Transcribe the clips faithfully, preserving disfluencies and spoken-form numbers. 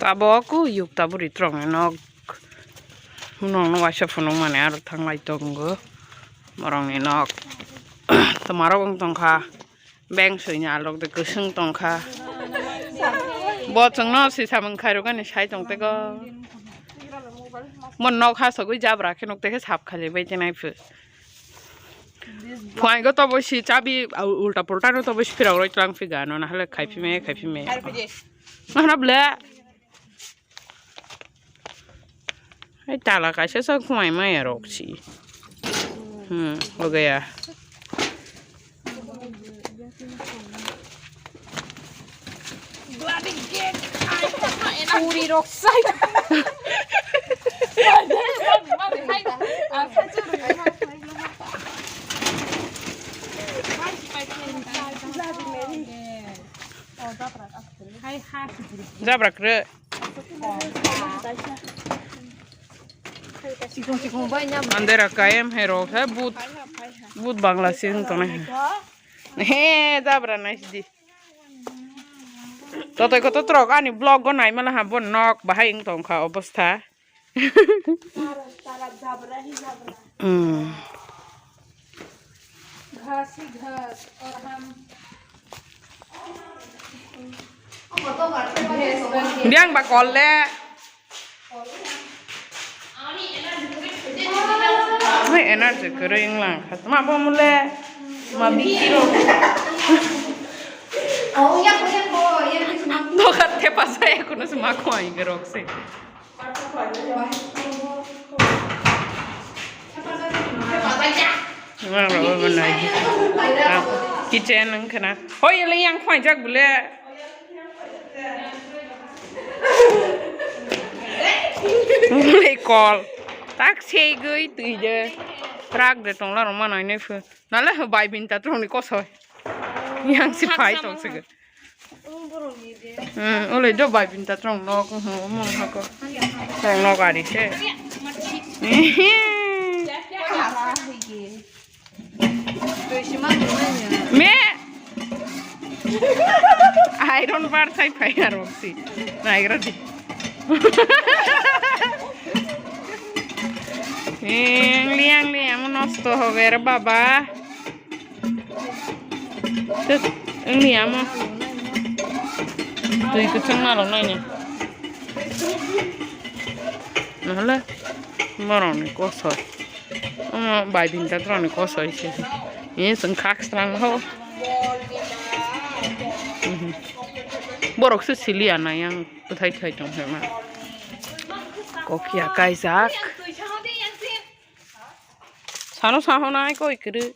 Abo ku yuk taburi trok ni nok. Hunong no waisa phunuk mani aro thanglai tongo. Borok ni nok. Tomarok wng tongkha. Beng soi ni alok de kwswng tongkha. Bo chwng no swi samung khairok ani sai tong tei go. Mo nok ha sogwi jabra khe nuk tei khe sap khali bai tei nai phu. Phuaing go tobo si chabi ulta pulta no tobo si phirok roi tlang phi gano na hale khai phi me khai phi me. Mahna ble. Hai tala kaisa sa khumai maya rok si. Hmm, oke ya. Puri rok sai. Jabra kre. Andera kayem he rok he but, but bangla sing tong he. He jabra nai di. Totoi ko totrok ani vlog go nai mala ha bon nok bahai ing tong kha obostha. Hmm. घास ही घास और हम Biang ba kol le. Hai energy kwrwi wng lang kha. Ma bo mole. Ma bikiro. Doka tepa saya kuno sema ko ai gerok se. Kitchen wngkhana. Hoi, ele yang khwai jak bole. Bole kol. Tak segwi twi je. Rak de tongla roma nai nai phu. Nale bai binta trong ni kosoi. Yang si phai tong sege. Hmm, ole do bai binta trong nok, hmm, mong hako. Trong nok ari se. Me. Iron bar thai phai aro si. Naigra di. Angli, angli, amo nosto hobe re baba. Tut, wngni amo. Twi kwchang narok naina. Nahale borokni kosoi. Omo bai binta borokni kosoi se. Ni chwng khak srang ho. Mhm. Borok se siliya nai ang bwthai thai tong phai ma. Kokya kaijak. Sano sahonai koi kwrwi.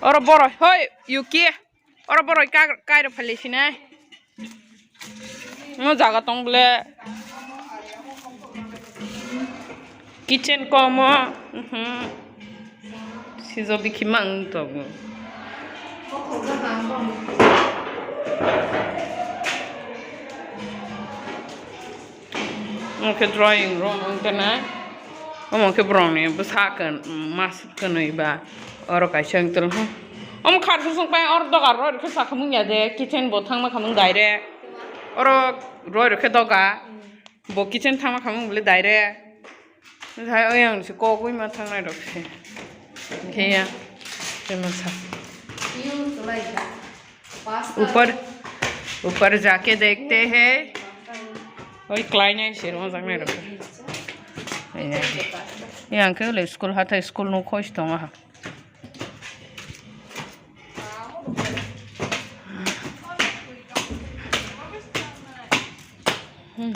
Oro boroi, hoi, Yuki. Oro boroi ka-, kairo phali sinai. Mo jaga tong bole. Kitchen komo. Mhm. Sijo bikhi mang tongo. Omo khe drawing room wng tongna. Omo khe borokni bwsa kwn-, mas kwnwi ba oro kaisa wng tong kha. Omo kharsa song pai oro doga rw rw khe sa khamung ya de, kitchen bo thangma khamung direct. Oro rw rw khe doga. Bo kitchen thangma khamung bole direct. Hai oyang se kok ui ma thangnai rok se. Khe ya. Khe ma sa. Use like that. Pasta. Upar, upar jaake dekhte hain. Oi, klai nai se rw jak nai rok. Yang khe le school hathai school no khoi tong ha. Hmm.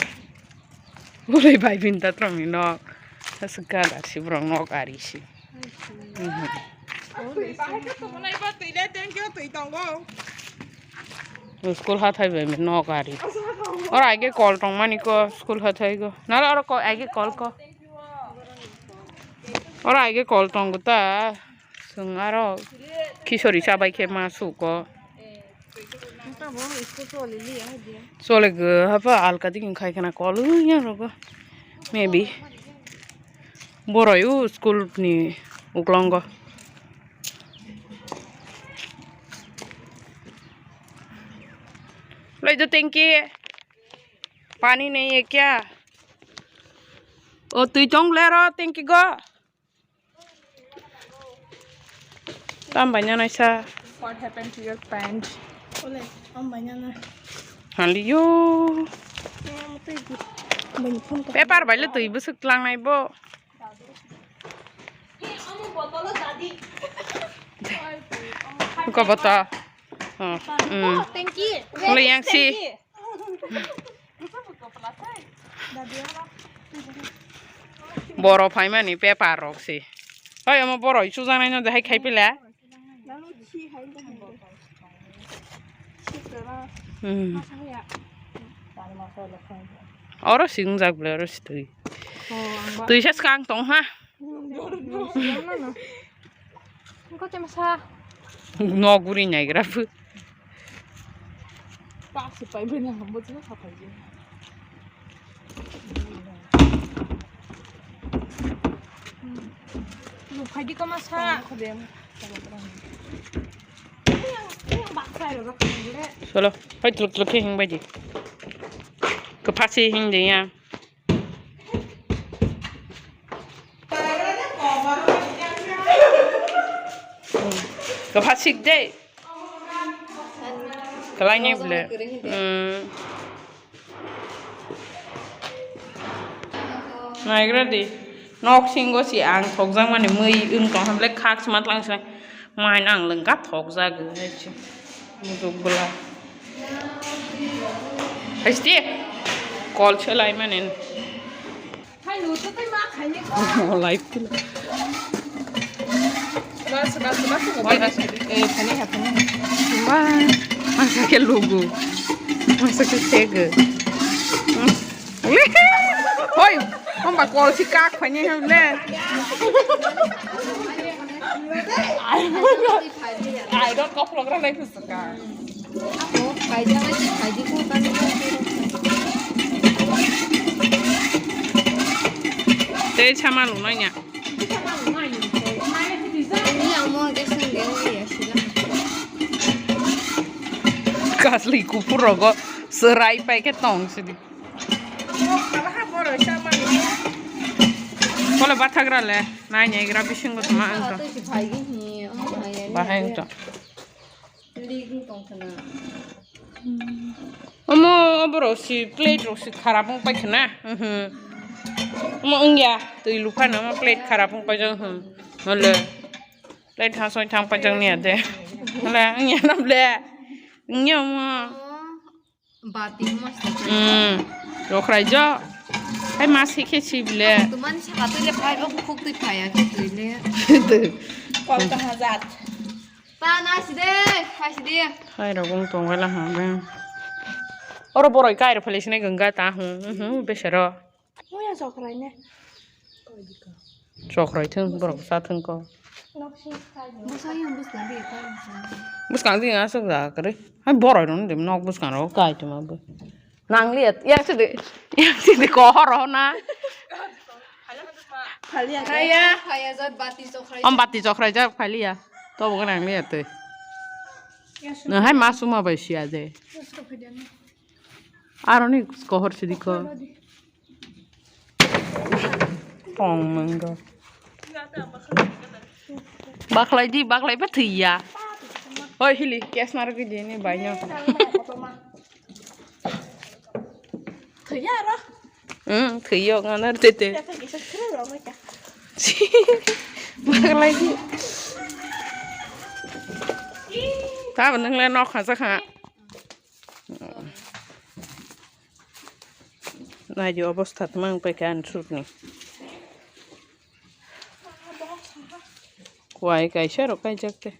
Ule bai binta tongni nok. Aswk gada si borok nok ari si. Mhm. School hathai bai nok ari. Oro aige kol tongmani ko school hathai go. Nala oro ko aige kol ko. Oro aige kol tongo ta. Chwng aro khichori chabai khe ma suko. Chole go hapa alka digi khai khana kol yang rogo. Maybe. Boroi u school ni uklongo. Lai do tanki. Pani nahi hai kya? O twi tong le ro tanki go. Tam bai nyanai sa. What happened to your pant? Ole, am bai nyanai. Haliyo. Paper bai le twi bwswk tlangnai bo. Ko botol. Oh, mm. Thank you. Hole yang si. Borok phaimani paper rok se. Hoi, omo borok chujaknaino de hai khai pila. Hmm. Oro si wngjak bwle, oro si twi. Twi sa swkang tong ha. Engko chama sa. No guri naigra phu. Pak se pai bena hambo chuma sa pai je. Lu khai di kama sa. Solo, hoi tluk tluk khe hing bai di. Kwphasi hing de ya. Kwphasik de. Kwlaini bwle. Hmm. Naigra di. Nok singo si ang thokjakmani mui wng tong hwnle khak sima tlang sina. Mai nang lengka thok jago hai se. Mujuk bwla. Hai se. Kol se lai mani. Hai lu to tai ma khai ni ko. Live tu. Bas, bas, bas, bas. Wala, eh, phani ha, phani ha. Wah, masa ke lugu. Masa ke sege. Hoi, homba kol si kak phani ha le. Ai, don't go program like this ka. Tei sama lunai nya. Kasli kupur rogo serai pai ke tong sidi. Kole bathagra le, nai nai gra bisingo tuma ang to. Bahai ang to. Omo, oborok si plate rok si kharap wng pai khna. Mhm. Omo wngya, twi luphano omo plate kharap wng paijak, hmm. Hole. Plate ha soi thang paijak niya de. Hole, wngya na ble. Wngya omo. Bati mas. Hmm. Rokhraijo. Hai mas khe khe si ble. Tumani saka twi le phai, o bukhuk twi phai ya khe twi le. Kol kaha jat. Ta na si de, phai si de. Hai rok wng tong bai la ha be. Oro boroi kai rok phele sinai gwnga ta hum, hum, besero. Moya chokrai ne. Chokrai thung, borok sa thung ko. Bwsa yang bwskang di, koi bwsa. Bwskang di aswk da kare. Hai boroi rok de nok bwskang rok kai tuma bo. Nang liya, yang sidi, yang sidi kohor ho na. Phaliya. Phaya. Phaya jat bati chokrai. Om bati chokrai jak phaliya. To bo nang liya te. Yang sidi. Na hai masuma bai siya de. Yang sidi phai de na. Aroni kohor sidi ko. Kohor di. Tong manggo. Baklai di, baklai ba thwiya. Oi hili, kes narwgwi di ni baino. Thwiya aro. Hmm, thwiyo nganar tete. Baklai di. Tabo nwngle nok kha jakha. Naidi obostha tma wng paikha ani sukni. Kuai kaisa rok kaijak te.